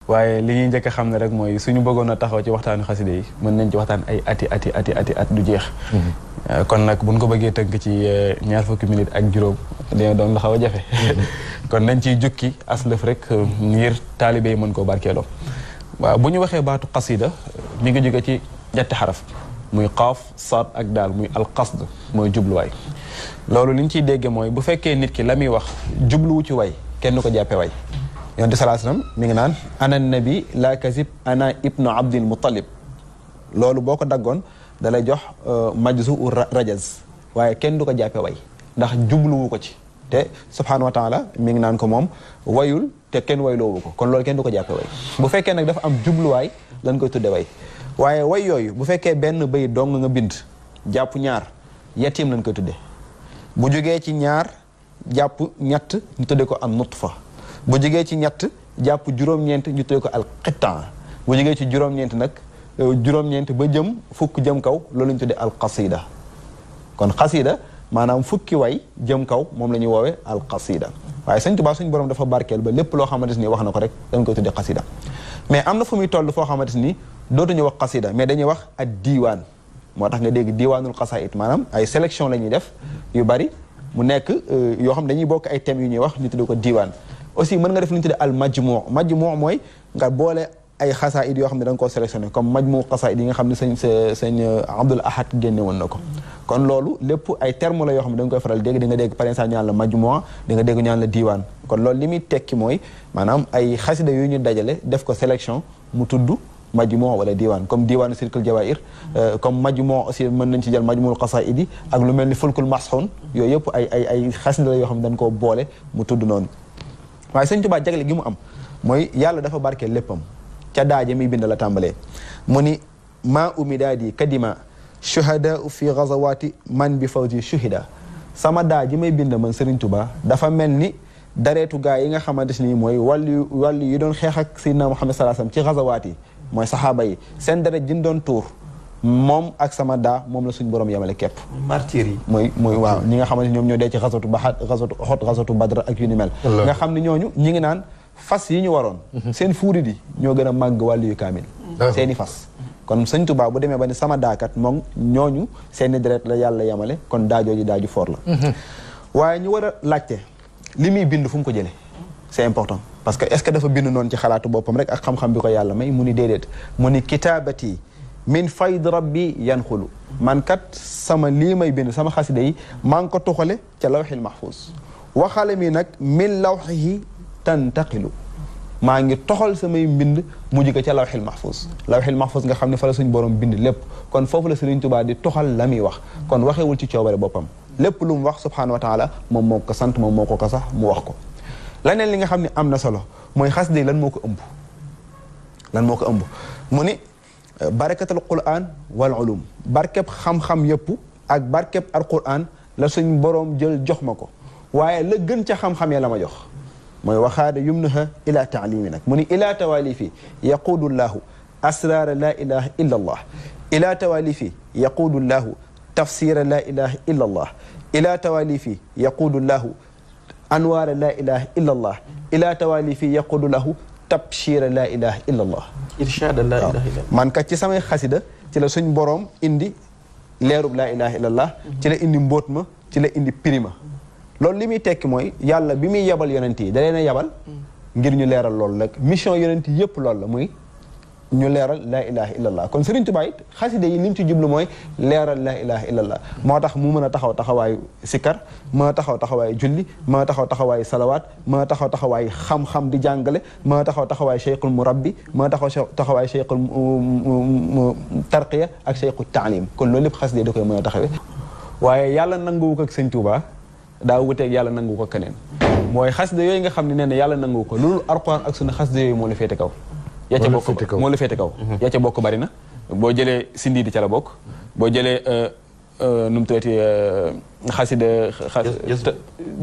waaye li ñuy njëkk a xam ne rek mooy suñu bëggoon a taxaw ci waxtaanu xasida yi mën nañ ci waxtaan ay ati du jeex. kon nag buñ ko bëggee tënk ci ñaar fukki minutes ak juróom dina doon la xaw a jafe. kon nañ ciy jukki aslëf rek ngir taalibe yi mën koo barkeeloo. waaw bu ñu waxee baatu xasida mi ngi jóge ci ñetti xaraf muy qaaf saad ak daal muy alqasd mooy jubluwaay. loolu li ñu ciy dégge mooy bu fekkee nit ki la muy wax jubluwu ci way kenn du ko jàppe way. yonent sallallahu alayhi wasallam mi ngi naan ana nabi la kazib ana ibnu abdil muttalib loolu boo ko daggoon da lay jox majzu u rajaz waaye kenn du ko jàppe way ndax jubluwu ko ci te subhanahu wa taala mi ngi naan ko moom wayul te kenn wayloowu ko kon loolu kenn du ko jàppe way bu fekkee nag dafa am jubluwaay lañ koy tudde way waaye way yooyu bu fekkee benn bay dong nga bind jàpp ñaar yatim lañ koy tudde bu jógee ci ñaar jàpp ñett ñu tudde ko am nutfa bu jógee ci ñett jàpp juróom-ñeent ñu tuddee ko al qittan bu jógee ci juróom-ñeent nag juróom-ñeent ba jëm fukk jëm kaw loolu ñu tuddee al qasida kon qasida maanaam fukki way jëm kaw moom la ñuy woowee al qasida waaye Sëñ Tuubaa suñu borom dafa barkeel ba lépp loo xamante ni wax na ko rek dañ koy tuddee qasida mais am na fu muy toll foo xamante ni dootuñu wax qasida mais dañuy wax ak diiwaan moo tax nga dégg diiwaanul qasaid maanaam ay sélection la ñuy def yu bari mu nekk yoo xam dañuy bokk ay thèmes yu ñuy wax ñu tuddee ko diiwaan aussi mën nga def lu ñu tuddee al majmu mooy nga boole ay xasaayid yoo xam ne da nga koo sélectionné comme majmu xasaayid yi nga xam ne sëñ Abdul Ahad génne woon na ko kon loolu lépp ay terme la yoo xam ne da nga koy faral dégg di nga dégg par exemple ñaan la majmu di nga dégg ñaan la diiwaan kon loolu li muy tekki mooy maanaam ay xasida yu ñu dajale def ko sélection mu tudd majmu wala diiwaan comme diiwaanu sirkul jawaahir comme majmu aussi mën nañ ci jël majmuul xasaayid yi ak lu mel ni fulkul masxun yooyu yëpp ay xasida la yoo xam ne dañ koo boole mu tudd noonu waaye Sëñ Tuubaa jagle gi mu am mooy yàlla dafa barkeel léppam ca daaje muy bind la tàmbalee mu ni maa umidaadi kadima shuhada fi gazawaati man bi fawzi shuhida sama daa ji may bind man Sëriñ Tuubaa dafa mel ni dareetu gaa yi nga xamante ni mooy wàllu yi doon xeex ak Seydina Muhammad sallallahu alayhi wasallam ci gazawaat yi mooy saxaaba yi seen deret ji doon tuur moom ak sama daa moom la suñu borom yemale képp martyr yi mooy waaw ñi nga xamante ni ñoom ñoo dee ci xasatu Uhud xasatu Badr ak yu ni mel nga xam ne ñooñu ñi ngi naan fas yi ñu waroon seen fuurit yi ñoo gën a màgg wàllu yu kaamil seeni fas kon Sëñ Tuubaa bu demee ba ne sama daakat moom ñooñu seeni deret la yàlla yemale kon daajooji daaju foor la waaye ñu war a laajte li muy bind fu mu ko jële c'est important parce que est-ce que dafa bind noonu ci xalaatu boppam rek ak xam-xam bi ko yàlla may mu ni déedéet mu ni kitaabati min fayd rabbi yanxulu man kat sama lii may bind sama xasida yi maa ngi ko tuxale ca lawxil mahfuz waxale mi nag min lawxihi tantaqilu maa ngi toxal samay mbind mu jóge ca lawxil mahfuz nga xam ne fa la suñ borom bind lépp kon foofu la Sëriñ Tuubaa di toxal la muy wax kon waxewul ci coobare boppam lépp lu mu wax subhaanahu wa taala moom moo ko sant moom moo ko sax mu wax ko leneen li nga xam ne am na solo mooy xasida yi lan moo ko ëmb mu ni barakatul quran wal ulum barkeb xam-xam yëpp ak barkeb al quran la suñ boroom jël jox ma ko waaye la gën ca xam-xam ya la ma jox mooy waxaada yumnaha ila taalimi nag mu ni ila tawalifi yaquudu llahu asrara la ilaha illa allah ila tawalifi yaquudu llahu tafsira la ilaha illa allah ila tawalifi yaquudu llahu anwaara la ilaha illa allah ila tawalifi yaquudu lahu tabshira la ilaha illa allah irshada la ilaha illa allah man kat ci samay xasida ci la suñ boroom indi leerub la ilaha illa allah ci la indi mbóot ma ci la indi pirima loolu li muy tekki mooy yàlla bi muy yebal yonent yi da leen a yebal ngir ñu leeral loolu rek mission yonent yi yëpp loolu la muy ñu leeral laa ilaha illallah kon Sëriñ Tuubaa it xasida yi li mu ci jublu mooy leeral laa ilaha illallah moo tax mu mën a taxaw taxawaayu sikkar mën a taxaw taxawaayu julli mën a taxaw taxawaayu salawaat mën a taxaw taxawaayu xam-xam di jàngale mën a taxaw taxawaayu cheikhul murabbi mën a taxaw taxawaayu cheikhul tarqiya ak cheikhul taalim kon loolu lépp xasida yi da koy mën a taxawee waaye yàlla nanguwu ko ak Sëriñ Tuubaa daa wuteeg yàlla nangu ko keneen mooy xasida yooyu nga xam ne nee na yàlla nangu ko loolu Alxuraan ak sunna xasida yooyu moo la féete kaw yaa ca bokk moo la féete kaw yaa ca bokk bari na boo jëlee sindi di ca la bokk boo jëlee nu mu tuddati xasida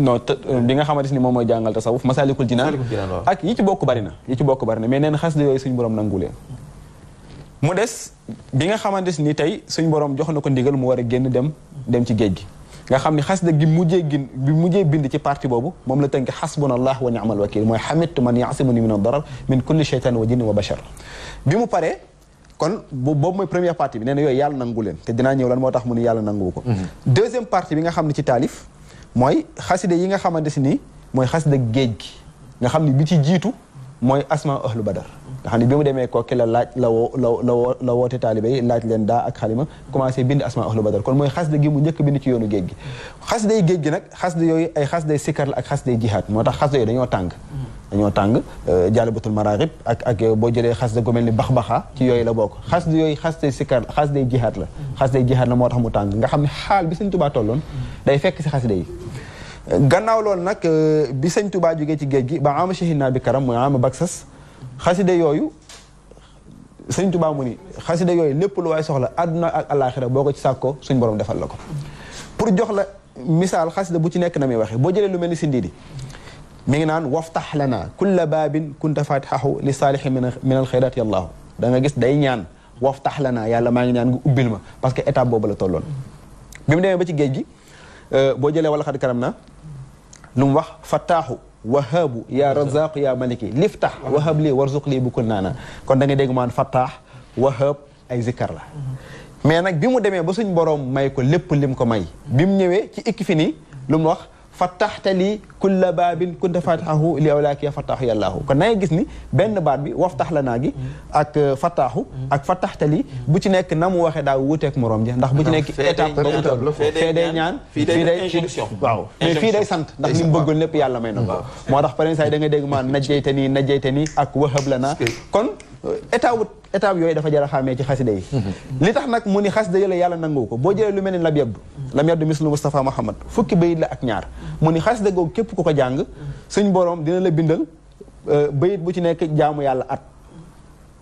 non di nga xamante ni moom mooy jàngal tasawuf Masaalikul Jinaan ak yi ci bokk bari na mais nee na xasida yooyu suñu borom nangu leen mu des bi nga xamante ni tey suñu borom jox na ko ndigal mu war a génn dem ci géej gi nga xam ni xasida gi mujjee bind ci partie boobu moom la tënk xasbunallah wa ni'mal wakil mooy xamitu man yaasimuni min ad-darar min kulli shaytan wa jinni wa bashar bi mu paree kon boobu mooy première partie bi nee na yooyu yàlla nangu leen te dinaa ñëw lan moo tax mu ni yàlla nanguwu ko deuxième partie bi nga xam ne ci taalif mooy xasida yi nga xamante si nii mooy xasida géej gi nga xam ne bi ci jiitu mooy asma ahlu badar nga xam ne bi mu demee kooki la laaj la woote taalibe yi laaj leen daa ak xalima commencé bind asma ahlu badar kon mooy xasida gi mu njëkk bind ci yoonu géej gi xasida yi géej gi nag xasida yooyu ay xasida yi sikkar la ak xasida yi jihaad moo tax xasida yooyu dañoo tàng jaalibatul maraaxib ak boo jëlee xasida gu mel ni bax-baxa ci yooyu la bokk xasida yooyu xasida yi sikkar xasida yi jihaad la xasida yi jihaad la moo tax mu tàng nga xam ne xaal bi Sëñ Tuubaa tolloon day fekk si xasida yi gannaaw loolu nag bi Sëñ Tuubaa jógee ci géej gi ba ama shahidna bi karam mooy ama baksas xasida yooyu Sëñ Tuubaa mu ni xasida yooyu lépp lu waay soxla àdduna ak àllaaxira boo ko ci sàkkoo suñ borom defal la ko pour jox la misaal xasida bu ci nekk na muy waxee boo jëlee lu mel ni Sindiidi mi ngi naan waftax lana kulla baabin kunta fatihahu li saalihi min al xayraat yallaahu da nga gis day ñaan waftax lana yàlla maa ngi ñaan nga ubbil ma parce que étape boobu la tolloon bi mu demee ba ci géej gi boo jëlee wala xad karam na lu mu wax fattaaxu wahaabu yaa razaqu yaa maliki liftax wahab lii warzuq lii bu kun naana kon da nga dégg maan fattaax wahaab ay zikkar la mais nag bi mu demee ba suñ borom may ko lépp lim ko may bi mu ñëwee ci ikki fi nii lu mu wax fattaxta lii kulla baabin kunta fatihahu li awlaaki ya fattaaxu yàllaahu kon na ngay gis ni benn baat bi waftax la naa gi ak fattaaxu ak fattaxta lii bu ci nekk na mu waxee daa wuuteeg morom ja ndax bu ci nekk étape boobu toll fee day ñaan fii day sant ndax ni mu bëggoon lépp yàlla may na ko moo tax par exemple da nga dégg maan najjayte nii ak wahab la naa kon étape yooyu dafa jar a xàmmee ci xasida yi li tax nag mu ni xasida yi la yàlla nangu ko boo jëlee lu mel ni lam yabdu mislu Mustafa Muhammad fukki bayit la ak ñaar mu ni xasida googu képp ku ko jàng suñ borom dina la bindal bayit bu ci nekk jaamu yàlla at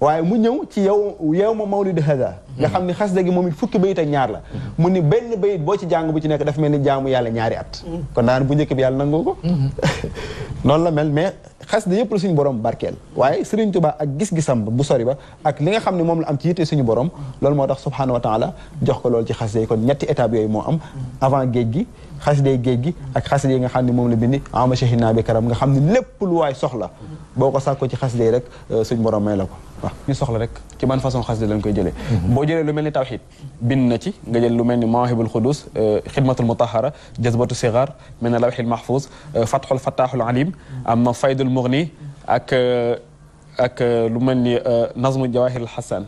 waaye mu ñëw ci yow ma mawlidi hada nga xam ni xasida gi moom it fukki bayit ak ñaar la mu ni benn bayit boo ci jàng bu ci nekk dafa mel ni jaamu yàlla ñaari at kon daan bu njëkk bi yàlla nangoo ko noonu la mel mais xasida yëpp la suñu borom barkeel waaye Sëriñ Tuubaa ak gis-gisam bu sori ba ak li nga xam ne moom la am ci yitte suñu borom loolu moo tax subhaanahu wa taala jox ko loolu ci xasida yi kon ñetti étapes yooyu moo am avant géej gi xasida yi géej gi ak xasida yi nga xam ne moom la bindi ama shahidna bi karam nga xam ne lépp lu waay soxla boo ko sàkkoo ci xasida yi rek suñu borom may la ko waaw ñu soxla rek ci ban façon xasida lañ koy jëlee boo jëlee lu mel ni tawxid bind na ci nga jël lu mel ni mawahibul xudus xidmatul mutahara jazbatu sigar mel na lawxil mahfuz fatxul fattaaxul alim am na faydul mughni ak lu mel ni nazmu jawahirul hasan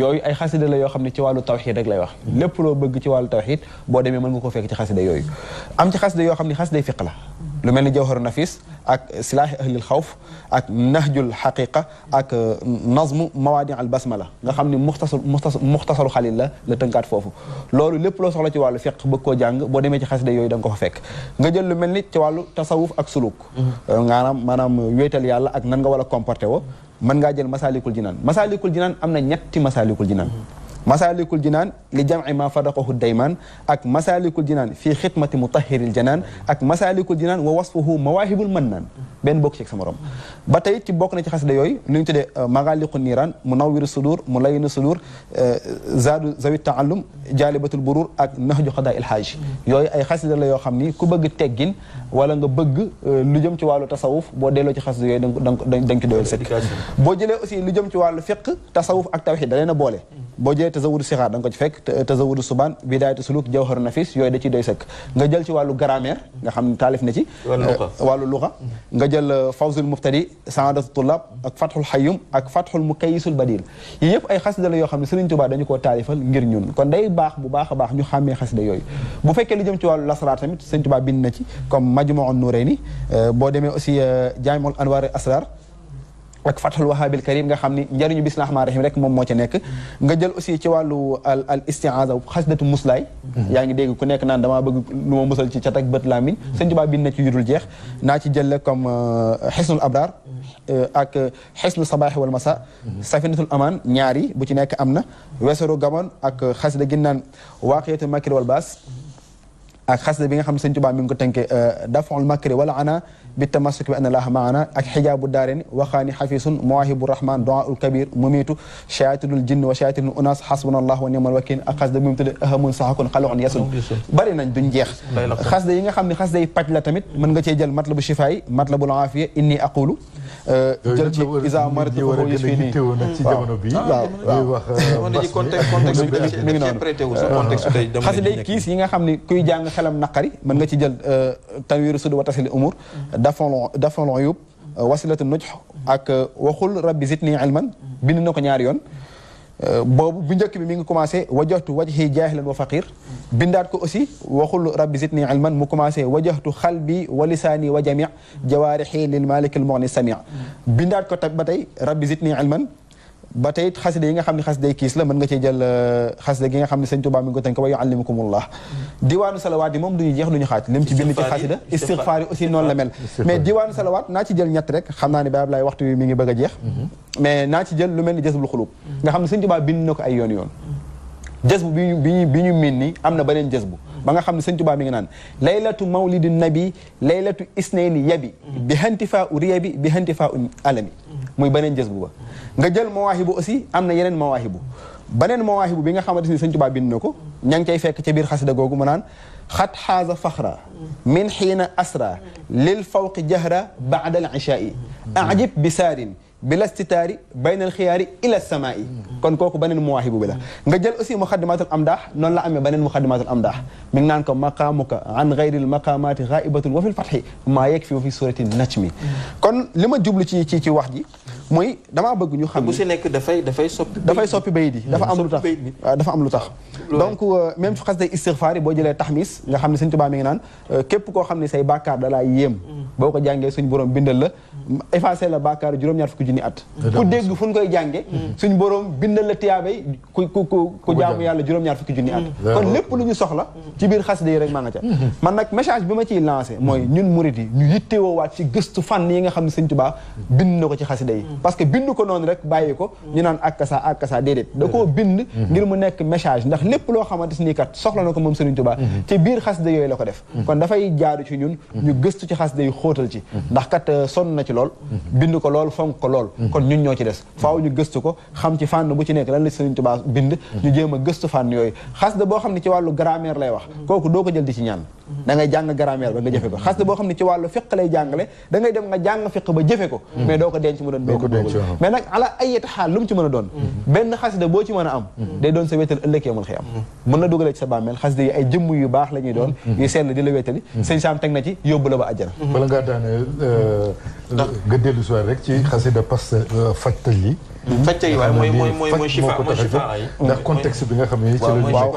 yooyu ay xasida la yoo xam ne ci wàllu tawxid rek lay wax lépp loo bëgg ci wàllu tawxid boo demee mën nga koo fekk ci xasida yooyu am ci xasida yoo xam ne xasida fiq la lu mel ni jawharu nafis ak silaahi ahlil xawf ak nahjul xaqiqa ak nazmu mawaadi al basmala nga xam ni muxtasaru xalil la tënkaat foofu loolu lépp loo soxla ci wàllu fiq bëgg koo jàng boo demee ci xasida yooyu da nga ko fa fekk nga jël lu mel ni ci wàllu tasawuf ak suluk maanaam wéetal yàlla ak nan nga war a comporté wo mën ngaa jël masalikul jinaan am na ñetti masalikul jinaan masalikul jinaan li jamci ma faraqahu dayman ak masalikul jinaan fii xidmati mutahiril janaan ak masalikul jinaan wa wasfuhu mawahibul mannaan benn bokk ci sa morom ba tey ci bokk na ci xasida yooyu lu ñu tuddee magaliqu niiraan munawwiru sudur mulayinu sudur zaadu zawi taallum jaalibatul burur ak nahju xadaa il haaj yooyu ay xasida la yoo xam ni ku bëgg teggin wala nga bëgg lu jëm ci wàllu tasawuf boo delloo ci xasida yooyu da nga ci doyal sëkk boo jëlee aussi lu jëm ci wàllu fiq tasawuf ak tawxid da leen a boole boo jëlee tazawudu sixaar da nga ko ci fekk tazawudu subaan bidaayatu suluk jawharu nafis yooyu da ciy doy sëkk nga jël ci wàllu grammaire nga xam ne taalif na ci wàllu luxa nga jël fawzul muftadi saadatu tullab ak fathul hayyum ak fathul mukayisul badil yi yëpp ay xasida la yoo xam ne Sëriñ Tuubaa dañu koo taalifal ngir ñun kon day baax bu baax a baax ñu xàmmee xasida yooyu bu fekkee lu jëm ci wàllu lasraar tamit Sëriñ Tuubaa bind na ci comme majmuun nurayni boo demee aussi jaamiul anwaar asrar ak fathul wahabil karim nga xam ni njëriñu bismillah rahmaan rahim rek moom moo ci nekk nga jël aussi ci wàllu al istiaza xasdatu muslaay yaa ngi dégg ku nekk naan damaa bëgg lu ma musal ci cat ak bët laamin Sëñ Tuubaa bind na ci yudul jeex naa ci jëlle comme xisnul abrar ak xisnu sabaaxi wal masa safinatul aman ñaari bu ci nekk am na wesaru gamon ak xasida gin naan waaqiyatul makri wal baas ak xasida bi nga xam ne Sëñ Tuubaa mi ngi ko tënke daful makri wala ana bi tamassuk bi anna allaha maana ak xijaabu daareni waxaani xafisun mawaahibu rahman du'aul kabir mumitu shayatinul jinn wa shayatinul unas hasbunallah wa ni'mal wakil ak xasida bi mu tudde ahamun saxakun xaloon yasun bari nañ duñ jeex xasida yi nga xam ne xasida yi paj la tamit mën nga cee jël matlabu shifa yi matlabul aafiya inni aqulu jël ci isa marat ko yus fii nii ci jamono bi wax mi ngi noonu xasida yi kiis yi nga xam ne kuy jàng xelam naqari mën nga ci jël tanwiru sud wa tasili umur dafalon yub wasilatu nuj ak waxul rabbi zidni ilman bind na ko ñaari yoon boobu bu njëkk bi mi ngi commencé wajahtu wajhi jaahilan wa faqir bindaat ko aussi waxul rabbi zidni ilman mu commencé wajahtu xalbi wa lisaani wa jami jawaarixi lil malik al mughni sami bindaat ko ba tey rabbi zidni ilman ba tey xasida yi nga xam ne xasida yi kiis la mën nga cee jël xasida gi nga xam ne sëñ Tuubaa mi ngi ko tënk wa yuallimukumullah diwaanu salawaat yi moom duñu jeex duñu xaaj lim ci bind ci xasida istigfaar yi aussi noonu la mel mais diwaanu salawaat naa ci jël ñett rek xam naa ne Baye Ablaye waxtu wi mi ngi bëgg a jeex mais naa ci jël lu mel ni jazbul xulub nga xam ne sëñ Tuubaa bind na ko ay yoon jazbu bi ñu miin nii am na beneen jazbu ba nga xam ne sëñ Tuubaa mi ngi naan laylatu mawlidi nabi laylatu isnayni yabi bi hantifaa u riyabi bi hantifaa u alami muy beneen jazbu ba nga jël mawaahibu aussi am na yeneen mawaahibu beneen mawaahibu bi nga xamante ni sëñ Tuubaa bind na ko ña ngi cay fekk ca biir xasida googu mu naan xat xaaza faxra min xiina asra lil fawqi jahra baada al ishaa'i ajib bi saarin bila stitaari bayna al xiyaari ila samaa'i kon kooku beneen mawaahibu bi la nga jël aussi muxaddimatul amdaax noonu la amee beneen muxaddimatul amdaax mi ngi naan ko maqaamuka an gayril maqaamaati gaa'ibatun wa fil fatxi maa yakfi wa fi surati najmi kon li ma jublu ci wax ji mooy damaa bëgg ñu xam bu si nekk dafay soppi bayit yi dafa am lu tax dafa am lu tax donc même fi xasida istigfaar yi boo jëlee taxmis nga xam ne Sëñ Tuubaa mi ngi naan képp koo xam ne say bàkkaar da laa yéem boo ko jàngee suñ borom bindal la effacé la bàkkaar juróom-ñaar fukki junni at ku dégg fu ñu koy jànge suñ borom bindal la tiyaabay ku jaamu yàlla juróom-ñaar fukki junni at kon lépp lu ñu soxla ci biir xasida yi rek maa nga ca man nag message bi ma ciy lancé mooy ñun murid yi ñu yittewoo waat ci gëstu fànn yi nga xam ne Sëñ Tuubaa bind na ko ci xasida yi parce que bind ko noonu rek bàyyi ko ñu naan akkasa déedéet da koo bind ngir mu nekk message ndax lépp loo xamante ni kat soxla na ko moom Sëriñ Tuubaa ci biir xasida yooyu la ko def kon dafay jaaru ci ñun ñu gëstu ci xasida yi xóotal ci ndax kat sonn na ci lool bind ko lool fonk ko lool kon ñun ñoo ci des faaw ñu gëstu ko xam ci fànn bu ci nekk lan la Sëriñ Tuubaa bind ñu jéem a gëstu fànn yooyu xasida boo xam ne ci wàllu grammaire lay wax kooku doo ko jël di ci ñaan da ngay jàng grammaire ba nga jëfe ko xasida boo xam ne ci wàllu fiq lay jàngale da ngay dem nga jàng fiq ba jëfe ko mais doo ko denc mu doon mais nag ala ayati xaal lu mu ci mën a doon benn xasida boo ci mën a am day doon sa wéetal ëllëg yawmal xiyaam mën na dugalee ci sa bàmmeel xasida yi ay jëmm yu baax la ñuy doon yu sell di la wéetali sëñ Saam teg na ci yóbbu la ba àjjana bala ngaa daaneel nga dellu si waat rek ci xasida parce fajtal yi fajtal yi waaye mooy shifa yi ndax contexte bi nga xam ne ci la waaw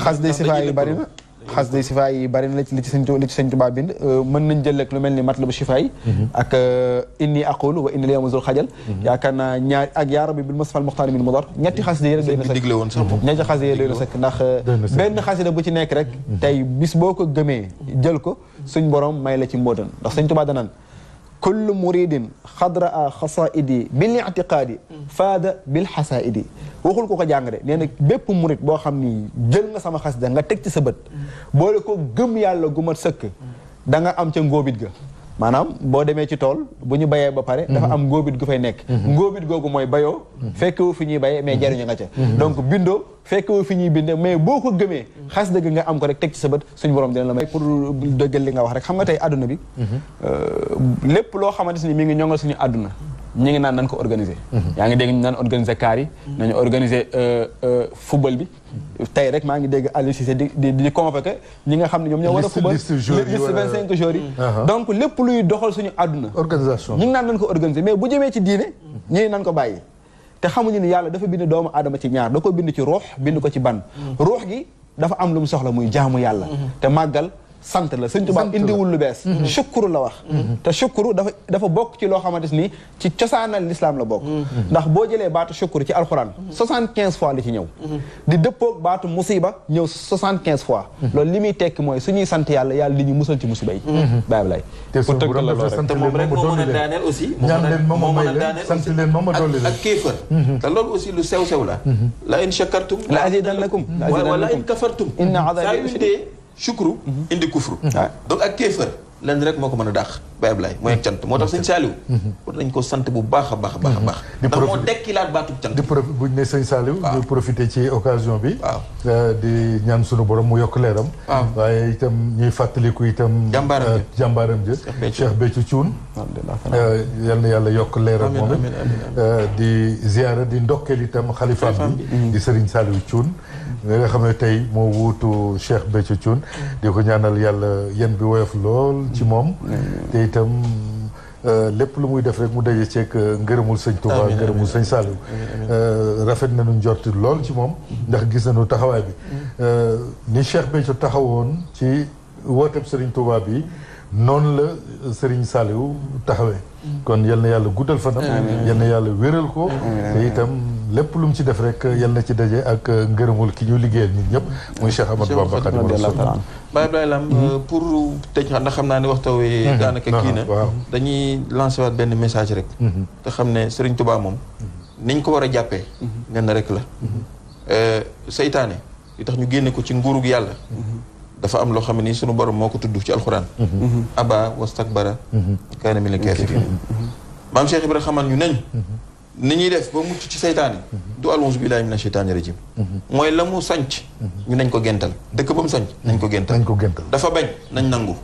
xasida sifa yi bari na xasida sifa yi bari na li ci sëñ Tuubaa bind mën nañ jël rek lu mel ni matlabu shifa yi ak inni aqulu wa inni la yawma zul xajal yaakaar naa ñaar ak yaa rabbi bil musfal muxtaar min mudar ñetti xasida yi rek doy na sëkk ñetti xasida yi doy na sëkk ndax benn xasida bu ci nekk rek tey bis boo ko gëmee jël ko suñ borom may la ci mbóotan ndax sëñ Tuubaa danaan kullu muridin xadraa xasaidi bil itiqaadi faada bil xasaidi waxul ko jàng de nee na bépp murid boo xam ni jël nga sama xasida nga teg ci sa bët boole ko gëm yàlla gu mat sëkk da nga am ca ngóobit ga maanaam boo demee ci tool bu ñu bayee ba pare dafa am ngóobit gu fay nekk ngóobit googu mooy bayoo fekkewu fi ñuy bayee mais jariñu nga ca donc bindoo fekkewu fi ñuy binde mais boo ko gëmee xas dëgg nga am ko rek teg ci sa bët suñu borom dina la may pour dëggal li nga wax rek xam nga tey àdduna bi lépp loo xamante ni mi ngi ñongal suñu àdduna ñi ngi naan nañ ko organiser yaa ngi dégg ñu naan organiser kaar yi nañu organiser football bi tey rek maa ngi dégg Aliou Cissé di convoqué ñi nga xam ne ñoom ñoo war a football liste 25 jours yi donc lépp luy doxal suñu àdduna organisation ñi ngi naan nañ ko organiser mais bu jëmee ci diine ñii nañ ko bàyyi te xamuñu ni yàlla dafa bind doomu aadama ci ñaar da ko bind ci ruux bind ko ci ban ruux gi dafa am lu mu soxla muy jaamu yàlla te màggal sant la Sëñ Tuubaa indiwul lu bees sukkuru la wax te sukkuru dafa bokk ci loo xamante ni ci cosaanal lislaam la bokk ndax boo jëlee baatu sukkuru ci alxuraan 75 fois la ci ñëw di dëppoog baatu musiba ñëw 75 fois loolu li muy tekki mooy suñuy sant yàlla yàlla li ñu musal ci musiba yi bàyyi lay pour tëgg la loolu rek te moom rek moo mën a daaneel aussi ñaan leen moom may leen sant leen moom dolli leen ak kéefër te loolu aussi lu sew la la in shakartum la azidannakum wala in kafartum inna adabi shukru indi kufru donc ak kéefër lenn rek moo ko mën a dàq Baye Ablaye mooy ak cant moo tax sëñ Saliou war nañ ko sant bu baax a baax a baax a baax ndax moo dekkilaat baatub cant buñ ne sëñ Saliou ñu profité ci occasion bi di ñaan sunu borom mu yokk leeram waaye itam ñuy fàttaliku itam jàmbaaram jë Cheikh Béthio Thioune yal na yàlla yokk leeram moom it di ziyaara di ndokkeel itam xalifaam bi di Serigne Saliou Thioune nga xam ne tey moo wuutu Cheikh Béthio Thioune di ko ñaanal yàlla yen bi woyof lool ci moom te itam lépp lu muy def rek mu daje ceeg ngërëmul sëñ Touba ngërëmul sëñ Saliou rafet nañu njorti lool ci moom ndax gis nañu taxawaay bi ni Cheikh Béthio taxawoon ci wooteeb Serigne Touba bi noonu la Serigne Saliou taxawee kon yal na yàlla guddal fanam yal na yàlla wéral ko te itam lépp lu mu ci def rek yal na ci daje ak ngërëmul ki ñu liggéeyal ñun ñëpp muy Cheikh Ahmadou Bamba Khadimu Rasul Baye Ablaye Lam pour tëj ndax xam naa ne waxtu wi daanaka kii na dañuy lancé waat benn message rek te xam ne Serigne Touba moom niñ ko war a jàppee lenn rek la seytaane li tax ñu génne ko ci nguurug yàlla dafa am loo xam ne nii sunu borom moo ko tudd ci alxuraan aba wastakbara kaana mina kaafiriin maam Cheikh Ibrahima xamal ñu nañ ni ñuy def ba mucc ci seytaane du a'uuzu billaahi mina sheytaani rajiim mooy la mu sanc ñu nañ ko gental dëkk ba mu sanc nañ ko gental dafa bañ nañ nangu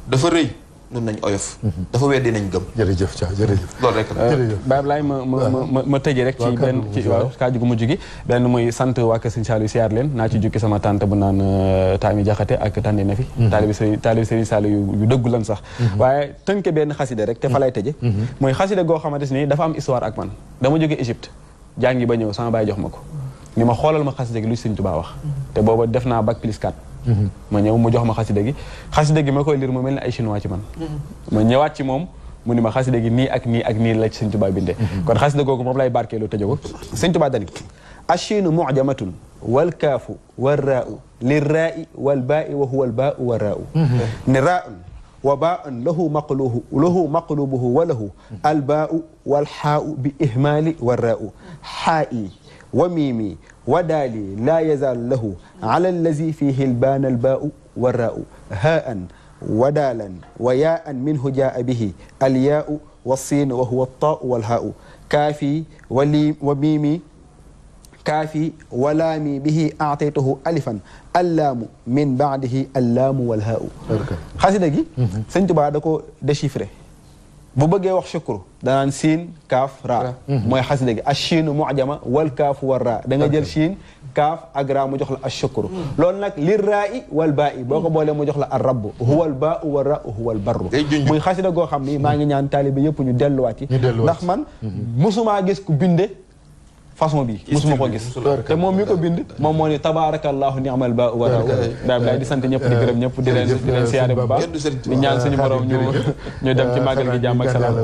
dafa rëy nun nañ oyof dafa weddi nañ gëm jërëjëf Cheikh jërëjëf loolu rek la Baye Ablaye ma tëjee rek ci benn ci waaw kaaju gu mujj gi benn muy sant waa kër Sëñ Saliou siyaar leen naa ci jukki sama tante bu naan Taami Jaxate ak tànne na fi taalibi Sëriñ Saliou yu dëggu lan sax waaye tënke benn xaside rek te fa lay tëje mooy xaside goo xamante ni dafa am histoire ak man dama jóge Égypte jàngi ba ñëw sama baay jox ma ko ni ma xoolal ma xaside gi lu Sëñ Tuubaa wax te booba def naa bac plus 4 ma ñëw mu jox ma xasida gi ma koy lire mu mel ni ay chinois ci man ma ñëwaat ci moom mu ni ma xasida gi nii ak nii ak nii la ci Sëñ Tuubaa bindee kon xasida googu moom lay barkeelu tëjee ko Sëñ Tuubaa dani achinu mujamatun wal kaafu wal raau li raai wal baai wa huwa al baau wa raau ni raun wa baun lahu maqlubuhu wa lahu al baau wal xaau bi ihmaali wa raau xaa'i wa miimi ودالي لا يزال له على الذي فيه البان الباء والراء هاء ودالا وياء منه جاء به الياء والصين وهو الطاء والهاء كافي وميمي كافي ولامي به أعطيته ألفا اللام من بعده اللام والهاء xasida gi Sëñ Tuubaa da ko déchiffré bu bëggee wax shukru danaan siin kaaf raa mooy xasida gi achiinu mujama wal kaafu war raa da nga jël chiin kaaf ak raa mu jox la ashukru loolu nag lir raa i wal baa i boo ko boolee mu jox la ar rabb huwal baa u war raa huwal barru muy xasida goo xam ni maa ngi ñaan taalibe yëpp ñu delluwaat yi ndax man musumaa gis ku binde façon bi musuma ko gis te moom mi ko bind moom moo ni tabarakallahu ni'mal baa wa raa Baye Ablaye di sant ñëpp di gërëm ñëpp di leen siyaare bu baax di ñaan suñu borom ñu dem ci màggal gi jàmm ak salaam